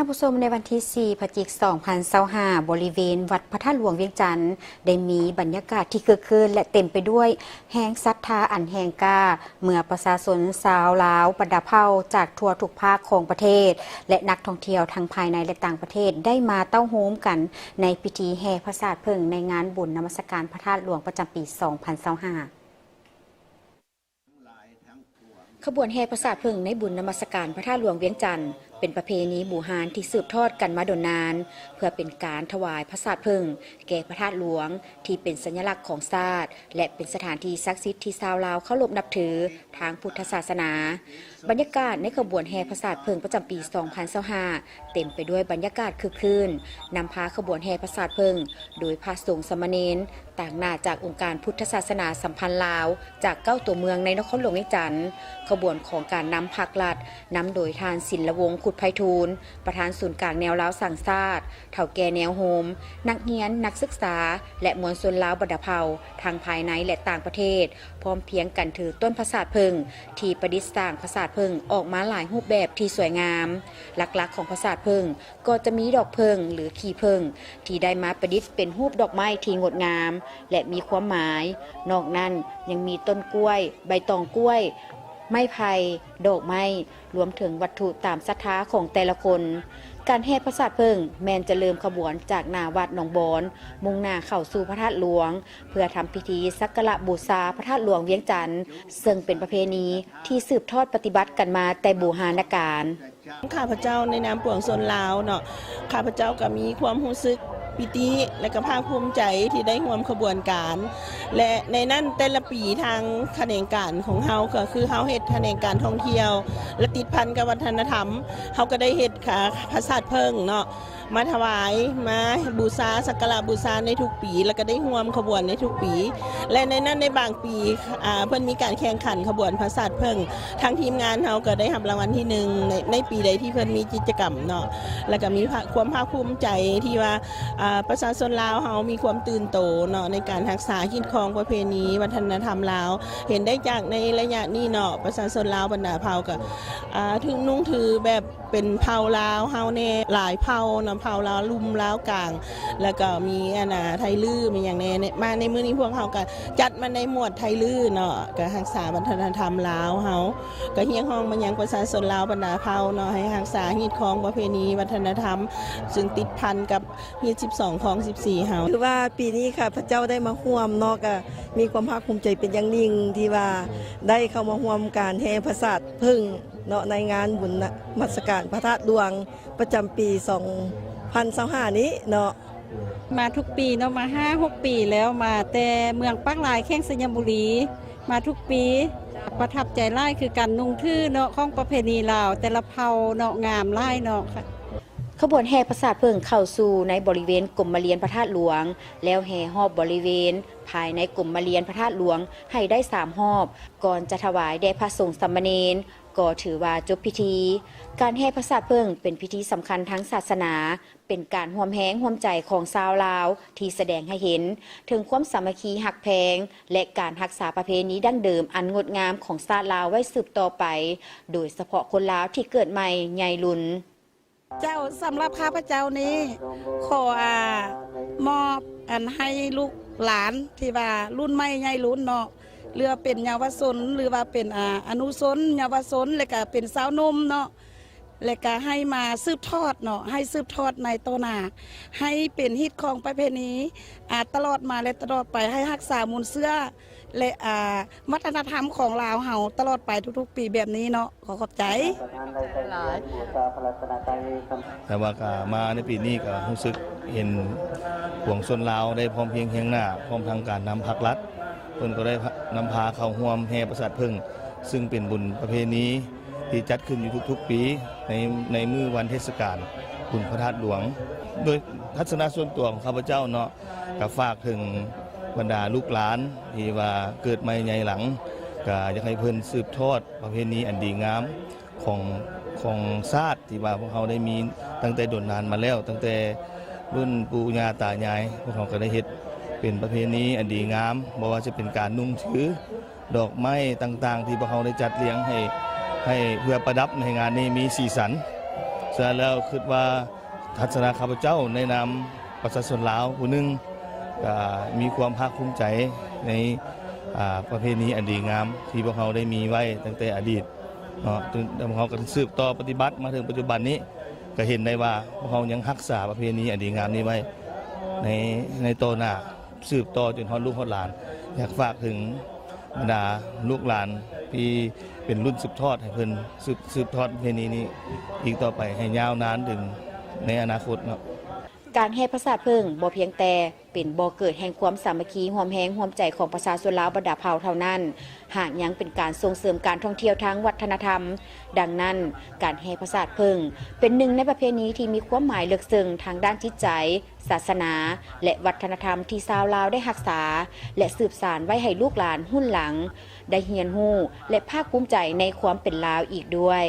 ທ່ານຜູ້ຊົມ, ໃນວັນທີສີ່ ພະຈິກ ສອງພັນຊາວຫ້າ ບໍລິເວນວັດພະທາດຫຼວງວຽງຈັນ ໄດ້ມີບັນຍາກາດທີ່ຄຶກຄື້ນ ແລະ ເຕັມໄປດ້ວຍແຮງສັດທາອັນແຮງກ້າ ເມື່ອປະຊາຊົນຊາວລາວບັນດາເຜົ່າຈາກທົ່ວທຸກພາກຂອງປະເທດ ແລະ ນັກທ່ອງທ່ຽວທັງພາຍໃນ ແລະ ຕ່າງປະເທດ ໄດ້ມາເຕົ້າໂຮມກັນໃນພິທີແຫ່ພະສາດເຜິ້ງ ໃນງານບຸນນະມັດສະການພະທາດຫຼວງປະຈຳປີ ສອງພັນຊາວຫ້າ. ຂະບວນແຫ່ພະສາດເຜິ້ງໃນບຸນນະມັດສະການພະທາດຫຼວງວຽງຈັນ ເປັນປະເພນີບູຮານທີ່ສືບທອດກັນມາດົນນານ ເພື່ອເປັນການຖວາຍພະສາດເຜິ້ງແກ່ພະທາດຫຼວງ ທີ່ເປັນສັນຍະລັກຂອງຊາດ ແລະ ເປັນສະຖານທີ່ສັກສິດທີ່ຊາວລາວເຄົາລົບນັບຖືທາງພຸດທະສາສະໜາ. ບັນຍາກາດໃນຂະບວນແຫ່ພະສາດເຜິ້ງປະຈຳປີ ສອງພັນຊາວຫ້າ ເຕັມໄປດ້ວຍບັນຍາກາດຄຶກຄື້ນ, ນຳພາຂະບວນແຫ່ພະສາດເຜິ້ງໂດຍພະສົງສາມະເນນ ຕາງໜ້າຈາກອົງການພຸດທະສາສະໜາສຳພັນລາວ ຈາກເກົ້າຕົວເມືອງໃນນະຄອນຫຼວງວຽງຈັນ, ຂະບວນຂອງການນຳພັກລັດ ນຳໂດຍທ່ານ ສິນລະວົງ ຄຸດໄພທູນ ປະທານສູນກາງແນວລາວສ້າງຊາດ, ເຖົ້າແກ່ແນວໂຮມ, ນັກຮຽນ, ນັກສຶກສາ ແລະ ມວນຊົນລາວບັນດາເຜົ່າ ທັງພາຍໃນ ແລະ ຕ່າງປະເທດ ພ້ອມພຽງກັນຖືຕົ້ນພະສາດເຜິ້ງ ທີ່ປະດິດສ້າງພະສາດເຜິ້ງອອກມາຫຼາຍຮູບແບບທີ່ສວຍງາມ. ຫຼັກໆຂອງພະສາດເຜິ້ງ ກໍຈະມີດອກເຜິ້ງ ຫຼື ຂີ້ເຜິ້ງ ທີ່ໄດ້ມາປະດິດເປັນຮູບດອກໄມ້ທີ່ງົດງາມ ແລະ ມີຄວາມໝາຍ. ນອກນັ້ນຍັງມີຕົ້ນກ້ວຍ, ໃບຕອງກ້ວຍ, ໄມ້ໄຜ່, ດອກໄມ້, ລວມເຖິງວັດຖຸຕາມສັດທາຂອງແຕ່ລະຄົນ. ການແຫ່ພະສາດເຜິ້ງແມ່ນຈະເລີ່ມຂະບວນຈາກໜ້າວັດໜອງບອນ, ມຸ່ງໜ້າເຂົ້າສູ່ພະທາດຫຼວງ ເພື່ອທຳພິທີສັກກາລະບູຊາພະທາດຫຼວງວຽງຈັນ, ເຊິ່ງເປັນປະເພນີທີ່ສືບທອດປະຕິບັດກັນມາແຕ່ບູຮານະການ. ຂ້າພະເຈົ້າໃນນາມປວງຊົນລາວເນາະ, ຂ້າພະເຈົ້າກໍມີຄວາມຮູ້ສຶກປີຕິ ແລະ ກໍພາກພູມໃຈທີ່ໄດ້ຮ່ວມຂະບວນການ ແລະ ໃນນັ້ນແຕ່ລະປີທາງຂະແໜງການຂອງເຮົາ ກໍຄືເຮົາເຮັດຂະແໜງການທ່ອງທ່ຽວ ແລະ ຕິດພັນກັບວັດທະນະທຳ, ເຮົາກໍໄດ້ເຮັດ ອ່າ ພະສາດເຜິ້ງເນາະ ມາຖວາຍ ມາບູຊາ ສັກກາລະບູຊາໃນທຸກປີ ແລ້ວກໍໄດ້ຮ່ວມຂະບວນໃນທຸກປີ ແລະ ໃນນັ້ນໃນບາງປີ ອ່າ ເພິ່ນມີການແຂ່ງຂັນຂະບວນພະສາດເຜິ້ງ ທາງທີມງານເຮົາກໍໄດ້ຮັບລາງວັນທີໜຶ່ງ ໃນ ໃນປີໃດທີ່ເພິ່ນມີກິດຈະກຳເນາະ ແລ້ວກໍມີຄວາມພາກພູມໃຈທີ່ວ່າ ອ່າ ປະຊາຊົນລາວເຮົາມີຄວາມຕື່ນໂຕເນາະ ໃນການຮັກສາຮີດຄອງປະເພນີວັດທະນະທຳລາວ. ເຫັນໄດ້ຈາກໃນໄລຍະນີ້ເນາະ ປະຊາຊົນລາວບັນດາເຜົ່າກໍ ອ່າ ຖື ນຸ່ງຖືແບບ ເປັນເຜົ່າລາວເຮົາແດ່ ຫຼາຍເຜົ່າເນາະ ເຜົ່າລາວລຸ່ມ ລາວກາງ ແລ້ວກໍມີອັນນ່າ ໄທລື້ ມີຫຍັງແດ່. ໃນ ມາໃນມື້ນີ້ພວກເຮົາກໍຈັດມາໃນໝວດໄທລື້ເນາະ ກໍຮັກສາວັດທະນະທຳລາວເຮົາ ກໍຮຽກຮ້ອງມາຍັງປະຊາຊົນລາວບັນດາເຜົ່າເນາະ ໃຫ້ຮັກສາຮີດຄອງປະເພນີວັດທະນະທຳ ຊຶ່ງຕິດພັນກັບຮີດສິບສອງ ຄອງສິບສີ່ເຮົາ. ຖືວ່າປີນີ້ຂ້າພະເຈົ້າໄດ້ມາຮ່ວມເນາະ ກໍມີຄວາມພາກພູມໃຈເປັນຢ່າງຍິ່ງ ທີ່ວ່າໄດ້ເຂົ້າມາຮ່ວມການແຫ່ພະສາດເຜິ້ງ ເນາະ ໃນງານບຸນນະມັດສະການພະທາດຫຼວງປະຈຳປີ ສອງພັນຊາວຫ້ານີ້ເນາະ. ມາທຸກປີເນາະ ມາຫ້າຫົກປີແລ້ວ ມາແຕ່ເມືອງປາກລາຍ ແຂວງໄຊຍະບູລີ ມາທຸກປີ. ປະທັບໃຈຫຼາຍຄືການນຸ່ງຖືເນາະ ຂອງປະເພນີລາວແຕ່ລະເຜົ່າເນາະ ງາມຫຼາຍເນາະ. ຂະບວນແຫ່ພະສາດເຜິ້ງເຂົ້າສູ່ໃນບໍລິເວນກົມມະລຽນພະທາດຫຼວງ ແລ້ວແຫ່ຮອບບໍລິເວນພາຍໃນກົມມະລຽນພະທາດຫຼວງໃຫ້ໄດ້ສາມຮອບ ກ່ອນຈະຖວາຍແດ່ພະສົງສາມະເນນ ກໍຖືວ່າຈົບພິທີ. ການແຫ່ພະສາດເຜິ້ງເປັນພິທີສຳຄັນທາງສາສະໜາ, ເປັນການຮ່ວມແຮງຮ່ວມໃຈຂອງຊາວລາວ ທີ່ສະແດງໃຫ້ເຫັນເຖິງຄວາມສາມັກຄີຮັກແພງ ແລະ ການຮັກສາປະເພນີດັ້ງເດີມອັນງົດງາມຂອງຊາດລາວໄວ້ສືບຕໍ່ໄປ, ໂດຍສະເພາະຄົນລາວທີ່ເກີດໃໝ່ໃຫຍ່ລຸນ. ເຈົ້າ, ສຳລັບຂ້າພະເຈົ້ານີ້ ຂໍ ອ່າ ມອບອັນໃຫ້ລູກຫຼານທີ່ວ່າລຸ້ນໃໝ່ໃຫຍ່ລຸນເນາະ ຫຼືວ່າເປັນເຍົາວະຊົນ ຫຼືວ່າເປັນ ອ່າ ອະນຸຊົນເຍົາວະຊົນ ແລະກະເປັນຊາວໜຸ່ມເນາະ ແລະກະໃຫ້ມາສືບທອດເນາະ ໃຫ້ສືບທອດໃນຕໍ່ໜ້າ ໃຫ້ເປັນຮີດຄອງປະເພນີ ອ່າ ຕະຫຼອດມາ ແລະ ຕະຫຼອດໄປ ໃຫ້ຮັກສາມູນເຊື້ອ ແລະ ອ່າ ວັດທະນະທຳຂອງລາວເຮົາຕະຫຼອດໄປທຸກໆປີແບບນີ້ເນາະ. ຂໍຂອບໃຈຫຼາຍ. ແຕ່ວ່າກໍມາໃນປີນີ້ກໍຮູ້ສຶກເຫັນປວງຊົນລາວໄດ້ພ້ອມພຽງຮຽງໜ້າ ພ້ອມທັງການນຳພັກລັດ ເພິ່ນກໍໄດ້ນຳພາເຂົ້າຮ່ວມແຫ່ປະສາດເຜິ້ງ ຊຶ່ງເປັນບຸນປະເພນີທີ່ຈັດຂຶ້ນຢູ່ທຸກໆປີ ໃນ ໃນມື້ວັນເທດສະການບຸນພະທາດຫຼວງ. ໂດຍທັດສະນະສ່ວນຕົວຂອງຂ້າພະເຈົ້າເນາະ ກໍຝາກເຖິງບັນດາລູກຫຼານທີ່ວ່າເກີດໃໝ່ໃຫຍ່ຫຼັງ ກໍຢາກໃຫ້ເພິ່ນສືບທອດປະເພນີອັນດີງາມຂອງ ຂອງຊາດ ທີ່ວ່າພວກເຮົາໄດ້ມີຕັ້ງແຕ່ດົນນານມາແລ້ວ, ຕັ້ງແຕ່ລຸ້ນປູ່ຍ່າຕາຍາຍ ພວກເຮົາກໍໄດ້ເຮັດເປັນປະເພນີອັນດີງາມ, ບໍ່ວ່າຈະເປັນການນຸ່ງຖື ດອກໄມ້ຕ່າງໆ ທີ່ພວກເຮົາໄດ້ຈັດລຽງໃຫ້ ໃຫ້ເພື່ອປະດັບໃຫ້ງານນີ້ມີສີສັນ. ສະນັ້ນແລ້ວ ຄິດວ່າທັດສະນະຂ້າພະເຈົ້າໃນນາມປະຊາຊົນລາວຜູ້ໜຶ່ງ ກະມີຄວາມພາກພູມໃຈໃນ ອາ ປະເພນີອັນດີງາມທີ່ພວກເຮົາໄດ້ມີໄວ້ຕັ້ງແຕ່ອະດີດເນາະ, ພວກເຮົາກໍສືບຕໍ່ປະຕິບັດມາເຖິງປັດຈຸບັນນີ້ ກໍເຫັນໄດ້ວ່າພວກເຮົາຍັງຮັກສາປະເພນີອັນດີງາມນີ້ໄວ້ໃນ ໃນຕໍ່ໜ້າ ສືບຕໍ່ຈົນຮອດລູກຮອດຫຼານ. ຢາກຝາກເຖິງບັນດາລູກຫຼານທີ່ເປັນລຸ້ນສືບທອດ ໃຫ້ເພິ່ນສືບ ສືບທອດປະເພນີນີ້ອີກຕໍ່ໄປໃຫ້ຍາວນານເຖິງໃນອະນາຄົດເນາະ. ການແຫ່ປາສາດເຜິ້ງບໍ່ພຽງແຕ່ເປັນບໍ່ເກີດແຫ່ງຄວາມສາມັກຄີຮ່ວມແຮງຮ່ວມໃຈຂອງປະຊາຊົນລາວບັນດາເຜົ່າເທົ່ານັ້ນ, ຫາກຍັງເປັນການສົ່ງເສີມການທ່ອງທ່ຽວທາງວັດທະນະທຳ. ດັ່ງນັ້ນ, ການແຫ່ປາສາດເຜິ້ງເປັນໜຶ່ງໃນປະເພນີທີ່ມີຄວາມໝາຍເລິກເຊິ່ງທາງດ້ານຈິດໃຈ, ສາສະໜາ ແລະ ວັດທະນະທຳທີ່ຊາວລາວໄດ້ຮັກສາ ແລະ ສືບສານໄວ້ໃຫ້ລູກຫຼານຮຸ່ນຫຼັງໄດ້ຮຽນຮູ້ ແລະ ພາກພູມໃຈໃນຄວາມເປັນລາວອີກດ້ວຍ.